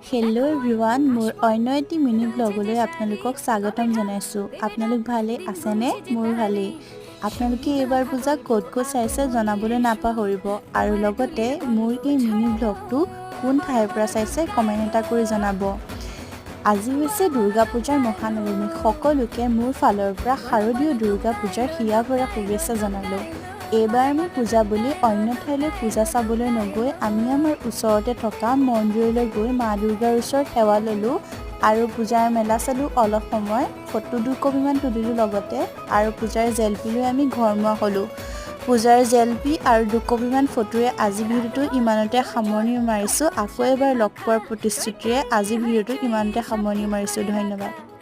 Hello' everyone, মোৰ অন্য এটি মিনি ব্লগলৈ আপোনালোকক স্বাগতম জনাইছোঁ। আপোনালোক ভালেই আছেনে? মোৰ ভালেই। আপোনালোকে এইবাৰ পূজা ক'ত ক'ত চাইছে জনাবলৈ নাপাহৰিব আৰু লগতে মোৰ এই মিনি ব্লগটো কোন ঠাইৰ পৰা চাইছে কমেণ্ট এটা কৰি জনাব। আজি হৈছে দুৰ্গা পূজাৰ মহানৱমী। সকলোকে মোৰ ফালৰ পৰা শাৰদীয় দুৰ্গা পূজাৰ হিয়া ভৰা শুভেচ্ছা জনালোঁ। এইবাৰ আমি পূজা বুলি অন্য ঠাইলৈ পূজা চাবলৈ নগৈ আমি আমাৰ ওচৰতে থকা মন্দিৰলৈ গৈ মা দুৰ্গাৰ ওচৰত সেৱা ল'লোঁ আৰু পূজাৰ মেলা চালোঁ। অলপ সময় ফটো দুকপিমান তুলিলোঁ লগতে আৰু পূজাৰ জেলেপি লৈ আমি ঘৰমুৱা হ'লোঁ। পূজাৰ জেলেপি আৰু দুকপিমান ফটোৰে আজি ভিডিঅ'টো ইমানতে সামৰণি মাৰিছোঁ। আকৌ এবাৰ লগ পোৱাৰ প্ৰতিশ্ৰুতিৰে আজি ভিডিঅ'টো ইমানতে সামৰণি মাৰিছোঁ। ধন্যবাদ।